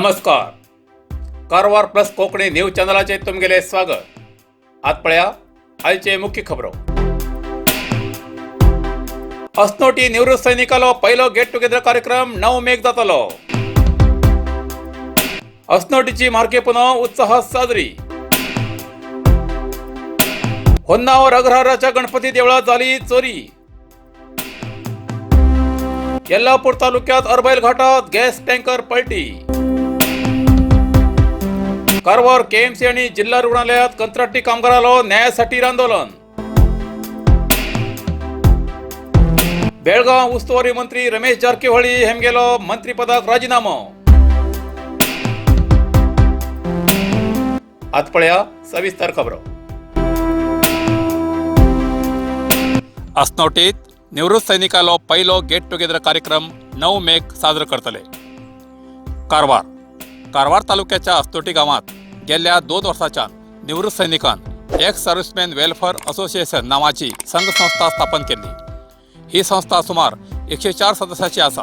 नमस्कार, Karwar plus Konkani news चॅनलाचेर तुमगेलें स्वागत. आज पळया आयचे मुख्य खबरो. असनोटी निवृत्त सैनिकालो पहिलो गेट टुगेदर कार्यक्रम 9 मेक जातलो. असनोटीची मार्के पुनव उत्साहात साजरी. होन्नावर अग्रहाराच्या गणपती देवळात झाली चोरी. येल्लापूर तालुक्यात अरबैल घाटात गॅस टँकर पलटी. कारवार केएमसी आणि जिल्हा रुग्णालयात कंत्राटी कामगाराला न्यायासाठी आंदोलन. बेळगाव उस्तुवारी मंत्री रमेश जारकीहोळी हेमगेलो मंत्रीपदाक राजीनामो. आज पळया सविस्तर खबरो. असनोटीत निवृत्त सैनिकालो पहिलो गेट टुगेदर कार्यक्रम 9 मेक साजरो करतले. कारवार कारवार तालुक्याच्या असनोटी गावात गेल्या 2 वर्साच्यान निवृत्त सैनिकान एक्स सर्व्हिसमॅन वेलफेअर असोसिएशन नावाची संघसंस्था स्थापन केली. ही संस्था सुमार 104 सदस्याची आसा.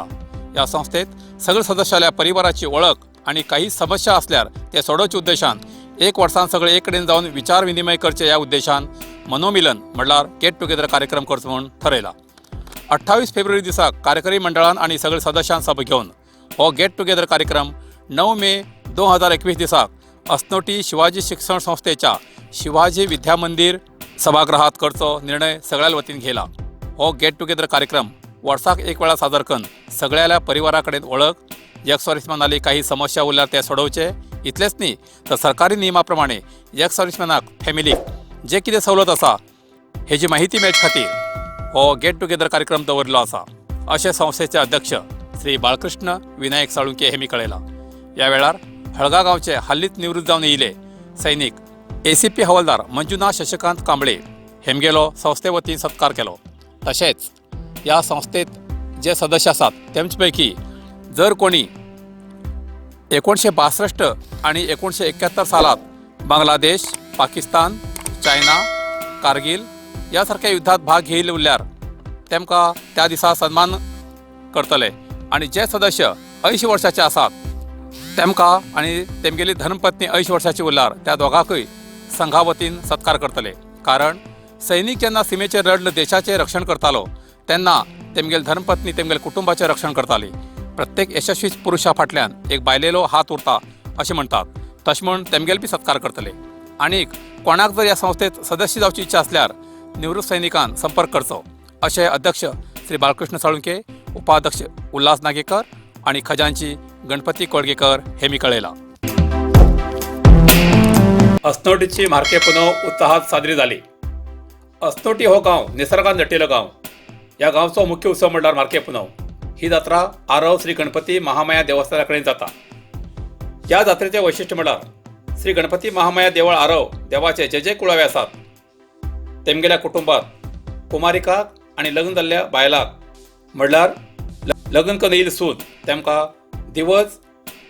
ह्या संस्थेत सगळे सदस्याल्या परिवाराची ओळख आणि काही समस्या असल्यार ते सोडोवच्या उद्देशान एक वर्सान सगळे एक कडेन जावन विचार विनिमय करचे ह्या उद्देशान मनोमिलन म्हणल्यार गेट टुगेदर कार्यक्रम करचो म्हूण थरयला. 28 फेब्रुवारी दिसा कार्यकारी मंडळान आनी सगळे सदस्यां सभा घेवन हो गेट टुगेदर कार्यक्रम 9 मे 2021 दिसाक असनोटी शिवाजी शिक्षण संस्थेच्या शिवाजी विद्या मंदिर सभागृहात करचो निर्णय सगळ्या वतीन घेला. हो गेट टुगेदर कार्यक्रम वर्साक एक वेळा सादर करून सगळ्याल्या परिवारा कडेन वळख, एक्स सर्व्हिसमॅनाली काही समस्या उरल्यार ते सोडोवचे. इतलेंच न्ही तर सरकारी नियमा प्रमाणे एक्स सर्व्हिसमॅनाक फॅमिलीक जे कितें सवलत आसा हेजी माहिती मेळचे खातीर हो गेट टुगेदर कार्यक्रम दवरिल्लो आसा, अशें संस्थेचे अध्यक्ष श्री बाळकृष्ण विनायक साळुंके हेमी कळयलां. ह्या वेळार हळगा गांवचे हालींच निवृत्त जावन येयले सैनीक एसीपी हवालदार मंजुनाथ शशिकांत कांबळे हेमगेलो संस्थे वतीन सत्कार केलो. तशेंच ह्या संस्थेत जे सदस्य आसात तेमचे पैकी जर कोणी 1962 आनी 1971 सालात बांगलादेश, पाकिस्तान, चायना, कारगिल ह्या सारक्या युद्धात भाग घेयिल्ले उरल्यार तेमकां त्या दिसा सन्मान करतले आनी जे सदस्य 80 वर्साचे आसात तेमकां आनी तेमगेली धर्मपत्नी 80 वर्साची उरल्यार त्या दोगांकूय संघा वतीन सत्कार करतले. कारण सैनीक जेन्ना सिमेचेर लढले देशाचें रक्षण करतालो तेन्ना तेमगेली धर्मपत्नी तेमगेले कुटुंबाचें रक्षण करताली. प्रत्येक यशस्वी पुरुशा फाटल्यान एक बायलेलो हात उरता अशें म्हणटात, तशें म्हूण तेमगेले बी सत्कार करतले. आनीक कोणाक जर ह्या संस्थेत सदस्य जावची इच्छा आसल्यार निवृत्त सैनिकान संपर्क करचो अशें अध्यक्ष श्री बाळकृष्ण साळुंके, उपाध्यक्ष उल्हास नागेकर आनी खजानची गणपती कोळगेकर हे मी कळयलां. असनोटीची मार्के पुनव उत्साहात साजरी जाली. असनोटी हो गांव निसर्गान नटिल्लो गांव. ह्या गांवचो मुख्य उत्सव म्हणल्यार मार्के पुनव. ही जात्रा आरव श्री गणपती महामाया देवस्थाना कडेन जाता. ह्या जात्रेचें वैशिश्ट्य म्हणल्यार श्री गणपती महामाया देवळ आरव देवाचे जे जे कुळावे आसात तेमगेल्या कुटुंबात कुमारिकाक आनी लग्न जाल्ल्या बायलाक म्हणल्यार लग्न करून येयली सून तेमकां दिवज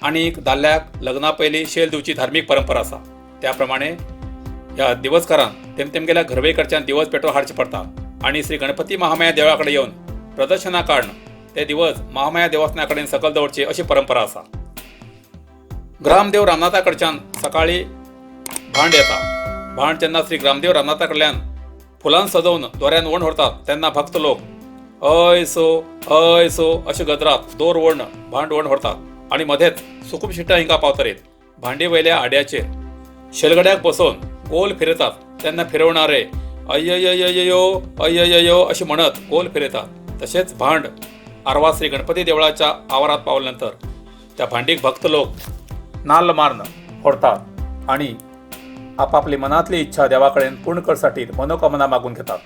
आनी दादल्याक लग्ना पयलीं शेल दिवची धार्मीक परंपरा आसा. त्या प्रमाणे ह्या दिवजकारान तेमगेल्या घरवे कडच्यान दिवज पेटोवन हाडचें पडटा आनी श्री गणपती महामाया देवळा कडेन येवन प्रदर्शना काडून ते दिवज महामाया देवस्थाना कडेन सकल दवरची अशी परंपरा आसा. ग्रामदेव रामनाथा कडच्यान सकाळी भांड येता. भांड जेन्ना श्री ग्रामदेव रामनाथा कडल्यान फुलान सजोवन दोऱ्यान वण व्हरतात तेन्ना भक्त लोक अय सो अय सो अशे गजरात दोर वण भांड वण व्हरतात आनी मदेंच सुकूम शिट्टा हिंगा पावतरीत भांडी वयल्या आड्याचेर शेलगड्याक बसोवन गोल फिरयतात. तेन्ना फिरवणारे अय्यय्ययो अय्यय्यो अशें म्हणत गोल फिरयतात. तशेंच भांड आरवा श्री गणपती देवळाच्या आवारात पावल्या नंतर त्या भांडीक भक्त लोक नाल्ल मारून फोडतात आनी आपापली मनातली इच्छा देवा कडेन पूर्ण करसाठी मनोकामना मागून घेतात.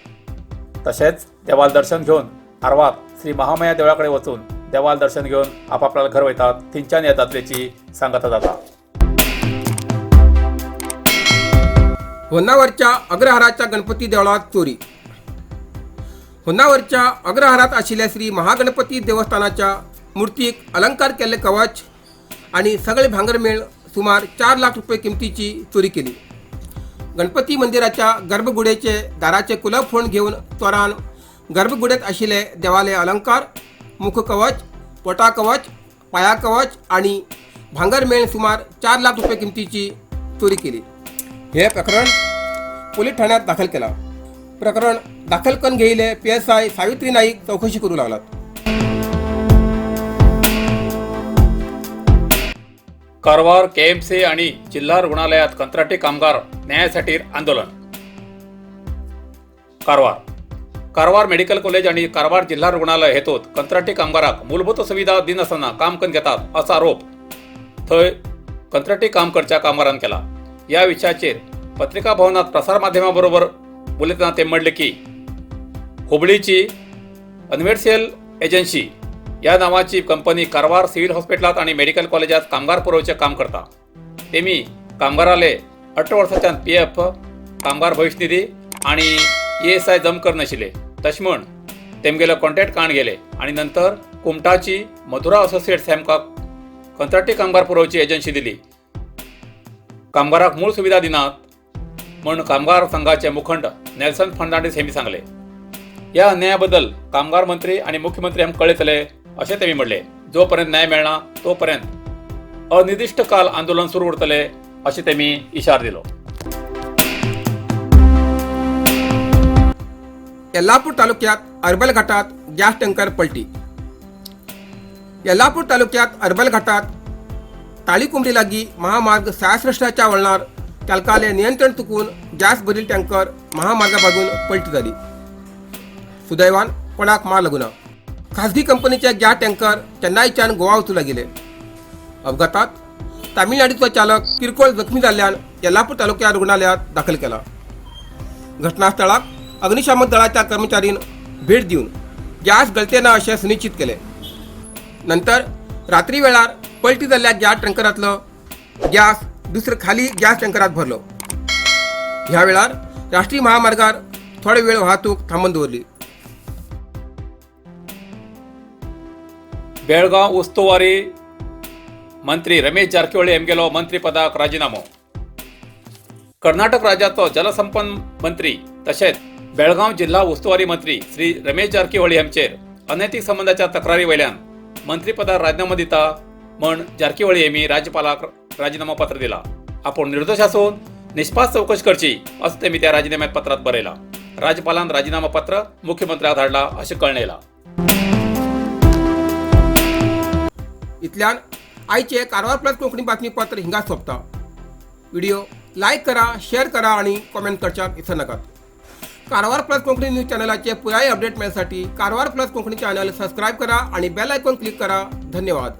तशेंच देवाल दर्शन घेवन आरवात श्री महामाया देवळा कडेन वचून देवाल दर्शन घेवन आपापल्या घर वयतात. थंयच्यान ह्या जात्रेची सांगता जाता. होन्नावरच्या अग्रहाराच्या गणपती देवळात चोरी. होन्नावरच्या अग्रहारात आशिल्ल्या श्री महागणपती देवस्थानाच्या मूर्तीक अलंकार केल्ले कवच आनी सगळे भांगर मेळ सुमार 4 लाख रुपये किमतीची चोरी केली. गणपती मंदिराच्या गर्भगुडेचे दाराचे कुलप फोडून घेवन चोरान गर्भगुडेत आशिल्ले देवाले अलंकार, मुखकवच, पोटा कवच, पाया कवच आनी भांगर मेळ सुमार 4 लाख रुपये किमतीची चोरी केली. हे प्रकरण पोलीस ठाण्यात दाखल केला. प्रकरण दाखल करून घेईले PSI Savitri Naik चौकशी करू लागलात. कारवार केएमसी आणि जिल्हा रुग्णालयात कंत्राटी कामगार न्यायासाठी आंदोलन. कारवार कारवार मेडिकल कॉलेज आणि कारवार जिल्हा रुग्णालय हेतूत कंत्राटी कामगाराक मूलभूत सुविधा दिनासतना काम करून घेतात असा आरोप थंय कंत्राटी काम करच्या कामगारान केला. या विषयाचेर पत्रिका भवनात प्रसारमाध्यमाबरोबर उलयतना ते म्हणले की हुबळीची अनवेर्सियल एजन्सी या नावाची कंपनी कारवार सिव्हिल हॉस्पिटलात आणि मेडिकल कॉलेजात कामगार पुरवचे काम करता. तेमी कामगाराले 18 वर्साच्यान PF, कामगार भविष्य निधी आणि ESI जम कर नाशिल्ले. तशें म्हण तेमगेलो कॉन्ट्रॅक्ट काण गेले आणि नंतर कुमटाची मधुरा असोसिएट्स हेमकां कंत्राटी कामगार पुरवची एजन्सी दिली. कामगाराक मूळ सुविधा दिनात म्हण कामगार संघाचे मुखंड नेल्सन फर्नांडीस हेमी सांगले. या अन्यायाबद्दल कामगार मंत्री आणि मुख्यमंत्री आमकां कळयतले अशें तेमी म्हणले. जोपर्यंत न्याय मेळना तोपर्यंत अनिर्दिश्ट काल आंदोलन सुरू उरतले अशें तेमी इशार दिलो. येल्लापूर तालुक्यात अरबल घाटात गॅस टँकर पलटी. येल्लापूर तालुक्यात अरबल घाटात ताळीकुंबडी लागी महामार्ग 66च्या वळणार चालकाले नियंत्रण चुकून गॅस भरील टँकर महामार्गाबाजून पलटी झाली. सुदैवान कोणाक मार लागूना. खासगी कंपनीचे गॅस टँकर चेन्नईच्यान गोवा वचूं लागिल्ले. अपघातात तामिळनाडूचो चालक किरकोळ जखमी जाल्ल्यान येल्लापूर तालुक्या रुग्णालयात दाखल केला. घटनास्थळाक अग्निशामक दळाच्या कर्मचारीन भेट दिवन गॅस गळते ना अशें सुनिश्चित केले. नंतर रात्री वेळार पलटी जाल्ल्या गॅस टँकरांतलो गॅस दुसरो खाली गॅस टँकरात भरलो. ह्या वेळार राष्ट्रीय महामार्गार थोडे वेळ वाहतूक थांबोवन दवरली. बेळगांव उस्तुवारी मंत्री रमेश जारकिहोळी हेमगेलो मंत्रीपदाक राजिनामो. कर्नाटक राज्याचो जलसंपन्न मंत्री तशेंच बेळगांव जिल्हा उस्तुवारी मंत्री श्री रमेश जारकिहोळी हेमचेर अनैतिक संबंधाच्या तक्रारी वयल्यान मंत्रीपदार राजीनामो दिता म्हण जारकिहोळी हेमी राज्यपालाक राजीनामो पत्र दिला. आपूण निर्दोश आसून निष्पास चौकशी करची अशें तेमी त्या राजीनाम्यात पत्रात बरयला. राज्यपालान राजीनामो पत्र मुख्यमंत्र्याक धाडला अशें कळ्ळें येयलां. इतल्यान आयचे कारवार प्लस कोंकणी बातमीपत्र हिंगा सोंपता. व्हिडिओ लायक करा, शेअर करा आणि कॉमेंट करच्याक विसर नाकात. कारवार प्लस कोंकणी न्यूज चॅनलाचे पुराय अपडेट मेळसाठी Karwar plus Konkani channel subscribe करा आणि बेल आयकॉन क्लिक करा. धन्यवाद.